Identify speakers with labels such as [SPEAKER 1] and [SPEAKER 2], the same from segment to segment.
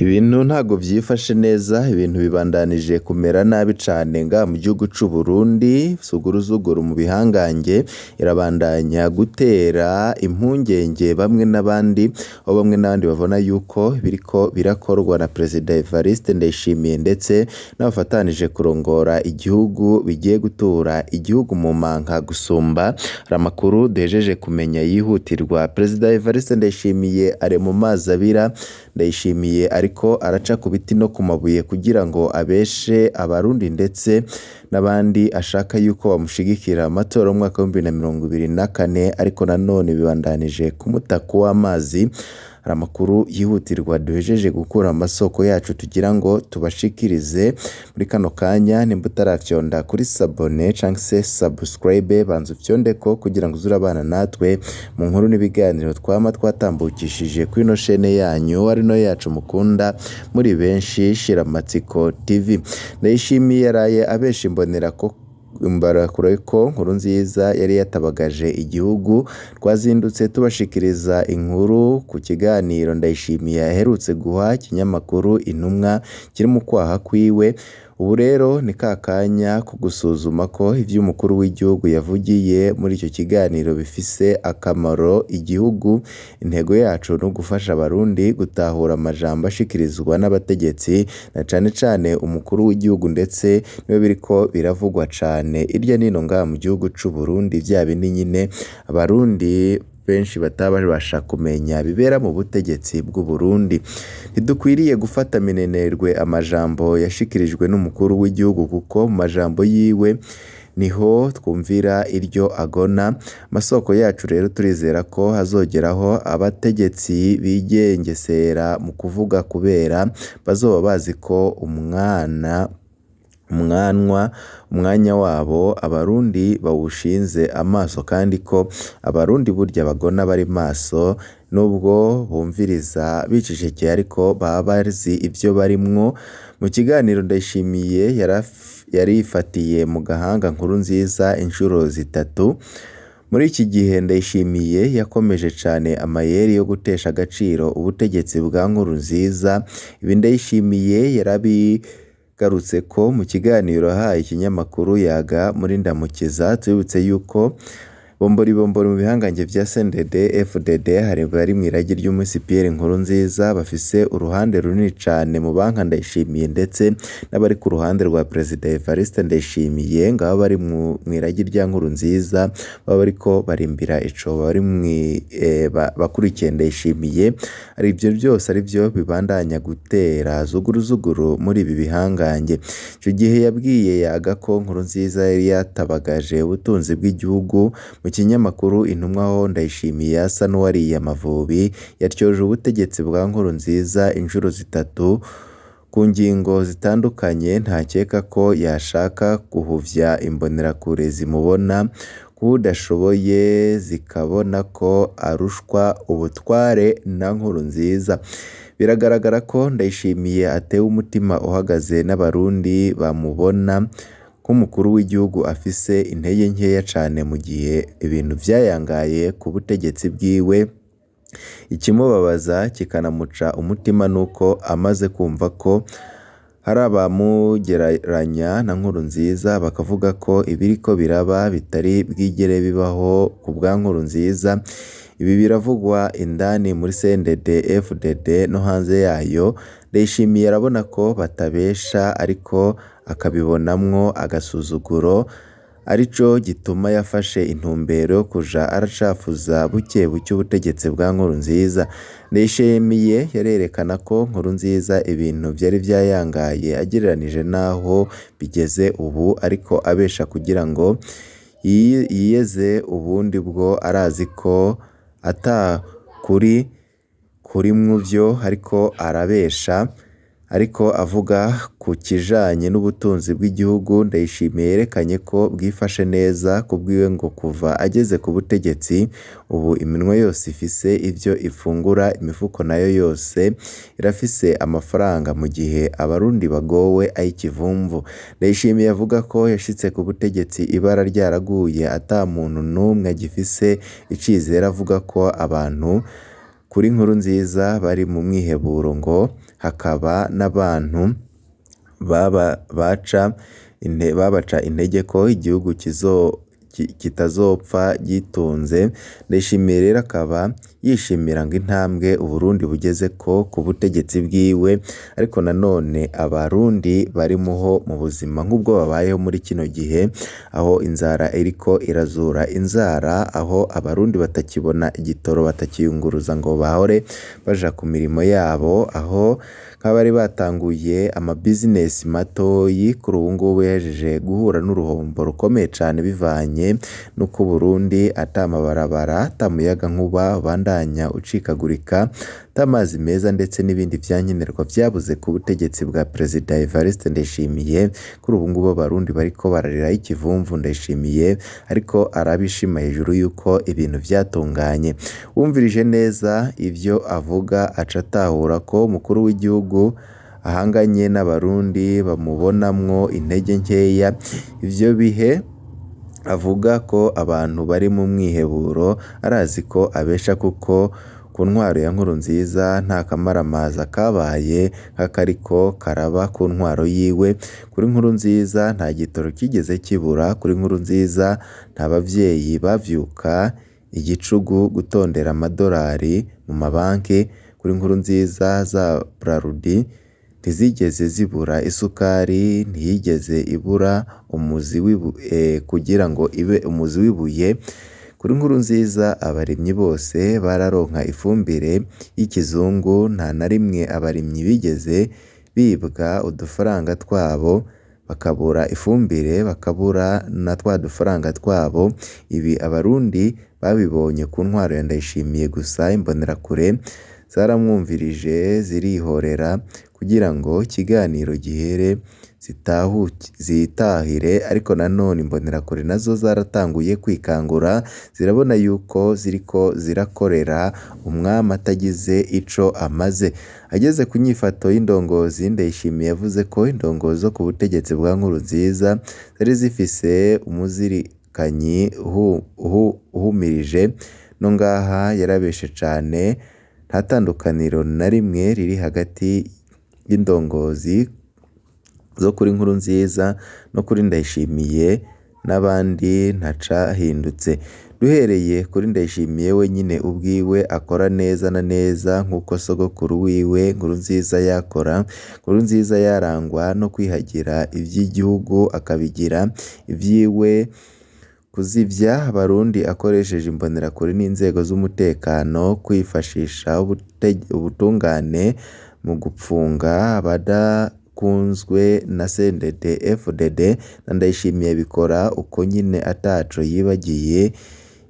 [SPEAKER 1] Ibintu ntago vyifashe neza, ibintu bibandanije kumera nabi cane ngaha mu gihugu c'Uburundi, zuguruzuguru mu bihangange irabandanya gutera impungenge bamwe n'abandi, aho bamwe n'abandi babona yuko biriko birakorwa na Perezida Evariste Ndayishimiye ndetse n'abafatanije kurongora igihugu bigiye gutura igihugu mu manka gusumba. Hari amakuru duhejeje kumenya yihutirwa, Perezida Evariste Ndayishimiye ari mu mazi abira, Ndayishimiye ariko araca ku biti no ku mabuye kugira ngo abeshe abarundi ndetse n'abandi ashaka yuko bamushigikira mu matora y'umwaka w'2024, ariko nanone bibandanije kumuta kuw'amazi. Hari amakuru yihutirwa duhejeje gukura mu masoko yacu tugira ngo tubashikirize muri kano kanya, nimba utarafyonda kuri sabone canke se subscribe banza ufyondeko kugira ngo uze urabana natwe mu nkuru n'ibiganiro twama twatambukishije kuri ino shene yanyu ari nayo yacu mukunda muri benshi Shiramatsiko TV. Ndayishimiye yaraye abesha imbonerakure ko Nkurunziza yari yatabagaje igihugu, twazindutse tubashikiriza inkuru ku kiganiro Ndayishimiye aherutse guha ikinyamakuru Intumwa kiri mu kwaha kwiwe, ubu rero ni ka kanya ko gusuzuma ko ivyo umukuru w'igihugu yavugiye muri ico kiganiro bifise akamaro igihugu, intego yacu ni ugufasha abarundi gutahura amajambo ashikirizwa n'abategetsi na cane cane umukuru w'igihugu ndetse niwe biriko biravugwa cane irya nino ngaha mu gihugu c'Uburundi, vya bindi nyene abarundi benshi batabasha kumenya bibera mu butegetsi bw'Uburundi. Ntidukwiriye gufata minenerwe amajambo yashikirijwe n'umukuru w'igihugu kuko mu majambo yiwe niho twumvira iryo agona, amasoko yacu rero turizera ko hazogeraho abategetsi bigengesera mu kuvuga kubera bazoba bazi ko umwanya wabo abarundi bawushinze amaso kandi ko abarundi burya bagona bari maso nubwo bumviriza bicecekeye ariko baba bazi ivyo barimwo. Mu kiganiro Ndayishimiye yarifatiye mu gahanga Nkurunziza incuro zitatu, muri iki gihe Ndayishimiye yakomeje cane amayeri yo gutesha agaciro ubutegetsi bwa Nkurunziza, ibi Ndayishimiye yarabigarutseko mu kiganiro yahaye ikinyamakuru Yaga muri Ndamukiza, tubibutse yuko bombori bombori mu bihangange vya CNDD FDD hari bari mw'iragi ry'umusi Pierre Nkurunziza bafise uruhande runini cane mu banka Ndayishimiye ndetse n'abari ku ruhande rwa Perezida Evariste Ndayishimiye ngabo bari mw'iragi rya Nkurunziza baba bariko barimbira icobo bari bakurikiye Ndayishimiye, ari ivyo vyose arivyo bibandanya gutera zuguruzuguru muri ibi bihangange. Ico gihe yabwiye Yaga ko Nkurunziza yari yatabagaje ubutunzi bw'igihugu, mu kinyamakuru Intumwa ho Ndayishimiye asa n'uwariye amavubi, yatyoje ubutegetsi bwa Nkurunziza incuro zitatu ku ngingo zitandukanye, ntakeka ko yashaka guhuvya imbonerakure zimubona nk'uwudashoboye zikabona ko arushwa ubutware na Nkurunziza. Biragaragara ko Ndayishimiye atewe umutima uhagaze n'abarundi bamubona nk'umukuru w'igihugu afise intege nkeya cane mu gihe ibintu vyayangaye ku butegetsi bwiwe, ikimubabaza kikanamuca umutima nuko amaze kumva ko hari abamugereranya na Nkurunziza bakavuga ko ibiriko biraba bitari bwigere bibaho ku bwa Nkurunziza, ibi biravugwa indani muri CNDD FDD no hanze yayo, Ndayishimiye arabona ko batabesha ariko akabibonamwo agasuzuguro, arico gituma yafashe intumbero yo kuja aracafuza buke buke ubutegetsi bwa Nkurunziza. Ndayishimiye yarerekana ko Nkurunziza ibintu vyari vyayangaye agereranije n'aho bigeze ubu, ariko abesha kugira ngo yiyeze ubundi bwo arazi ko ata kuri kuri muvyo ariko arabesha, ariko avuga ku kijanye n'ubutunzi bw'igihugu Ndayishimiye yerekanye ko bwifashe neza kubwiwe ngo kuva ageze ku butegetsi ubu iminwe yose ifise ivyo ifungura, imifuko nayo yose irafise amafaranga mu gihe abarundi bagowe ay'ikivumvu. Ndayishimiye avuga ko yashitse ku butegetsi ibara ryaraguye ata muntu n'umwe agifise icizere, avuga ko abantu kuri Nkurunziza bari mu mwiheburo ngo hakaba n'abantu babaca intege ko igihugu kitazopfa gitunze. Ndayishimiye rero akaba yishimira ngo intambwe Uburundi bugezeko ku butegetsi bwiwe, ariko nanone abarundi bari muho mu buzima nk'ubwo babayeho muri kino gihe, aho inzara iriko irazura inzara, aho abarundi batakibona igitoro, batakiyunguruza ngo bahore baja ku mirimo yabo, aho nk'abari batanguye amabizinesi matoyi kuri ubu ngubu yahejeje guhura n'uruhombo rukomeye cane bivanye n'uko Uburundi ata mabarabara, ata muyagankuba ubandanya ucikagurika, ata mazi meza ndetse n'ibindi vyankenerwa vyabuze ku butegetsi bwa Perezida Evariste Ndayishimiye. Kuri ubu ngubu abarundi bariko bararira ikivumvu Ndayishimiye ariko arabishima hejuru yuko ibintu vyatunganye. Wumvirije neza ivyo avuga aca atahura ko umukuru w'igihugu ahanganye n'abarundi bamubonamwo intege nkeya. Ivyo bihe avuga ko abantu bari mu mwiheburo arazi ko abesha, kuko ku ntwaro ya Nkurunziza nta kamaramaza kabaye nk'akariko karaba ku ntwaro yiwe. Kuri Nkurunziza nta gitoro kigeze kibura, kuri Nkurunziza nta bavyeyi bavyuka igicugu gutondera amadorari mu mabanki, kuri Nkurunziza za Brarudi ntizigeze zibura isukari, ntiyigeze ibura umuzi kugira ngo ibe umuzi w'ibuye. Kuri Nkurunziza abarimyi bose bararonka ifumbire y'ikizungu, nta na rimwe abarimyi bigeze bibwa udufaranga twabo, bakabura ifumbire, bakabura na twa dufaranga twabo. Ibi abarundi babibonye ku ntwaro ya Ndayishimiye gusa, imbonerakure zaramwumvirije zirihorera kugira ngo ikiganiro gihere zitahire, ariko nanone imbonerakure nazo zaratanguye kwikangura, zirabona yuko ziriko zirakorera umwami atagize ico amaze. Ageze ku nyifato y'indongozi, Ndayishimiye yavuze ko indongozi zo ku butegetsi bwa Nkurunziza zari zifise umuzirikanyi uhumirije, no ngaha yarabeshe cane, nta tandukaniro na rimwe riri hagati y'indongozi zo kuri Nkurunziza no kuri Ndayishimiye n'abandi ntacahindutse. Duhereye kuri Ndayishimiye wenyine ubwiwe akora neza na neza nk'uko sogokuru wiwe Nkurunziza yakora. Nkurunziza yarangwa no kwihagira ivy'igihugu akabigira ivyiwe, kuzivya abarundi akoresheje imbonerakure n'inzego z'umutekano, kwifashisha ubutungane mu gupfunga abadakunzwe na CNDD FDD, na Ndayishimiye abikora uko nyine ataco yibagiye,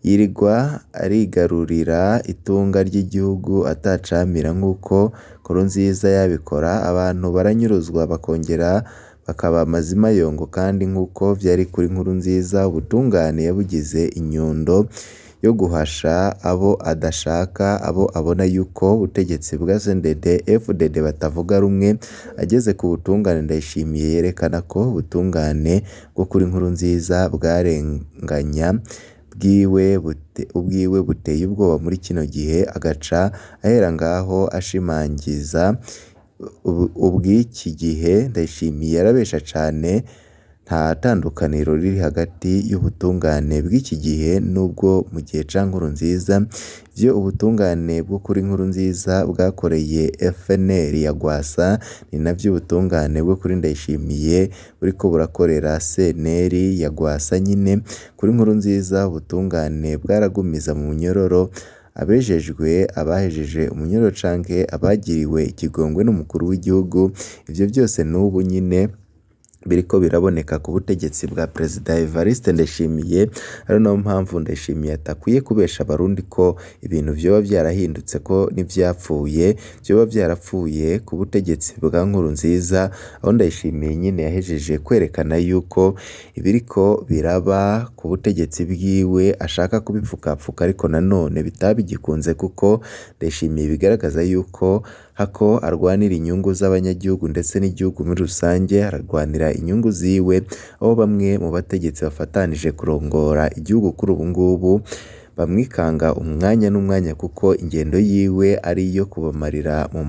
[SPEAKER 1] yirigwa arigarurira itunga ry'igihugu atacamira nk'uko Nkurunziza yabikora. Abantu baranyuruzwa bakongera bakaba amazimayongo, kandi nk'uko vyari kuri Nkurunziza ubutungane yabugize inyundo yo guhasha abo adashaka, abo abona yuko ubutegetsi bwa CNDD FDD batavuga rumwe. Ageze ku butungane, Ndayishimiye yerekana ko ubutungane bwo kuri Nkurunziza bwarenganya ubwiwe buteye ubwoba muri kino gihe, agaca ahera ngaho ashimangiza ubw'iki gihe. Ndayishimiye arabesha cane, nta tandukaniro riri hagati y'ubutungane bw'iki gihe n'ubwo mu gihe ca Nkurunziza. Ivyo ubutungane bwo kuri Nkurunziza bwakoreye FNL ya Rwasa ni navyo ubutungane bwo kuri Ndayishimiye buriko burakorera CNL ya Rwasa nyine. Kuri Nkurunziza ubutungane bwaragumiza mu munyororo abejejwe, abahejeje umunyororo canke abagiriwe ikigongwe n'umukuru w'igihugu. Ivyo vyose n'ubu nyine biriko biraboneka ku butegetsi bwa Perezida Evariste Ndayishimiye, ari nayo mpamvu Ndayishimiye atakwiye kubesha abarundi ko ibintu vyoba vyarahindutse, ko n'ivyapfuye vyoba vyarapfuye ku butegetsi bwa Nkurunziza, aho Ndayishimiye nyine yahejeje kwerekana yuko ibiriko biraba ku butegetsi bwiwe ashaka kubipfukapfuka, ariko nanone bitaba bigikunze, kuko Ndayishimiye bigaragaza yuko hako arwanira inyungu z'abanyagihugu ndetse n'igihugu muri rusange, ararwanira inyungu ziwe, aho bamwe mu bategetsi bafatanije kurongora igihugu kuri ubu ngubu bamwikanga umwanya n'umwanya, kuko ingendo yiwe ari iyo kubamarira mu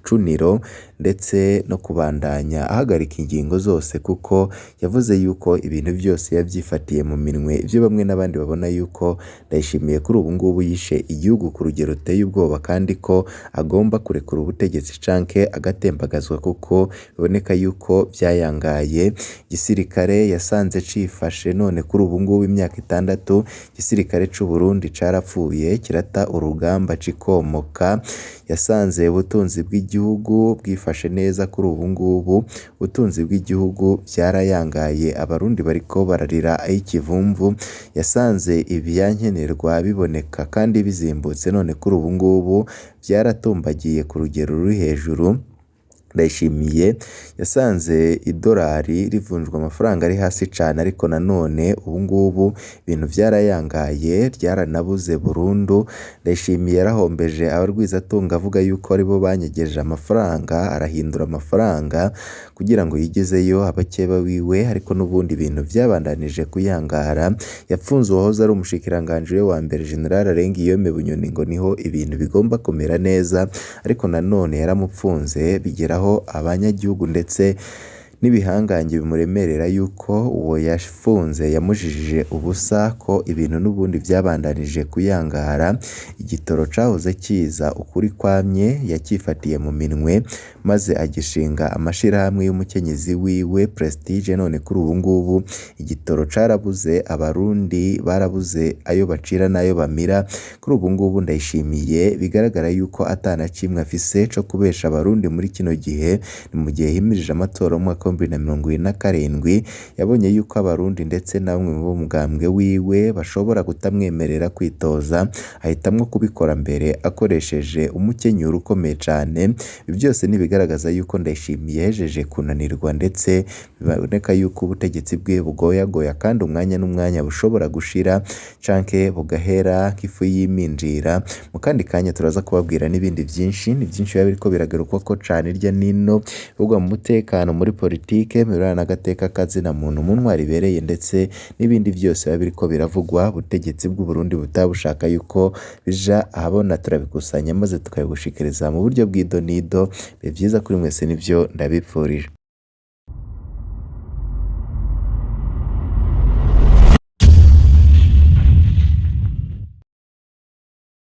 [SPEAKER 1] rucuniro ndetse no kubandanya ahagarika ingingo zose kuko yavuze yuko ibintu byose yavyifatiye mu minwe, ivyo bamwe n'abandi babona yuko Ndayishimiye kuri ubu ngubu yishe igihugu ku rugero ruteye ubwoba kandi ko agomba kurekura ubutegetsi canke agatembagazwa kuko biboneka yuko vyayangaye. Igisirikare yasanze cifashe none kuri ubu ngubu imyaka 6 igisirikare c'u Burundi carapfuye kirata urugamba cikomoka. Yasanze ubutunzi bw'igihugu bwifashe neza kuri ubu ngubu ubutunzi bw'igihugu vyarayangaye, abarundi bariko bararira ay'ikivumvu. Yasanze ivyankenerwa biboneka kandi bizimbutse none kuri ubu ngubu vyaratumbagiye ku rugero ruri hejuru. Ndayishimiye yasanze idolari rivunjwa amafaranga ari hasi cane, ariko nanone ubu ngubu ibintu vyarayangaye, ryaranabuze burundu. Ndayishimiye yarahombeje abarwizatunga avuga yuko aribo banyegeje amafaranga, arahindura amafaranga kugira ngo yigezeyo abakeba biwe, ariko n'ubundi ibintu vyabandanije kuyangara. Yapfunze uwahoze ari umushikiranganji we wa mbere General Arengiyome Bunyoni ngo niho ibintu bigomba kumera neza, ariko nanone yaramupfunze bigeraho abanyagihugu ndetse n'ibihangange bimuremerera yuko uwo yafunze yamujijije ubusa, ko ibintu n'ubundi vyabandanije kuyangara. Igitoro cahoze kiza ukuri kwamye yakifatiye mu minwe maze agishinga amashirahamwe y'umukenyezi wiwe Prestige, none kuri ubu ngubu igitoro carabuze, abarundi barabuze ayo bacira n'ayo bamira. Kuri ubu ngubu Ndayishimiye bigaragara yuko ata na kimwe afise co kubesha abarundi muri kino gihe, ni mu gihe himirije amatora mu mwaka 2027, yabonye yuko abarundi ndetse na bamwe mu mugambwe wiwe bashobora kutamwemerera kwitoza, ahitamwo kubikora mbere akoresheje umukenyuro ukomeye cane. Ibi byose ni ibigaragaza yuko Ndayishimiye yahejeje kunanirwa ndetse biboneka yuko ubutegetsi bwe bugoyagoya kandi umwanya n'umwanya bushobora gushira canke bugahera nk'ifu y'iminjira. Mu kandi kanya turaza kubabwira n'ibindi vyinshi, ni vyinshi biba biriko biragarukwako cane hirya n'ino, bivugwa mu mutekano, muri politike, mu birebana n'agateka kazina muntu, mu ntwaro ibereye ndetse n'ibindi vyose biba biriko biravugwa. Ubutegetsi bw'u Burundi butaba bushaka yuko bija ahabona, turabikusanya maze tukabigushikiriza mu buryo bw'idonido. Ibihe vyiza kuri mwese nivyo ndabipfurije.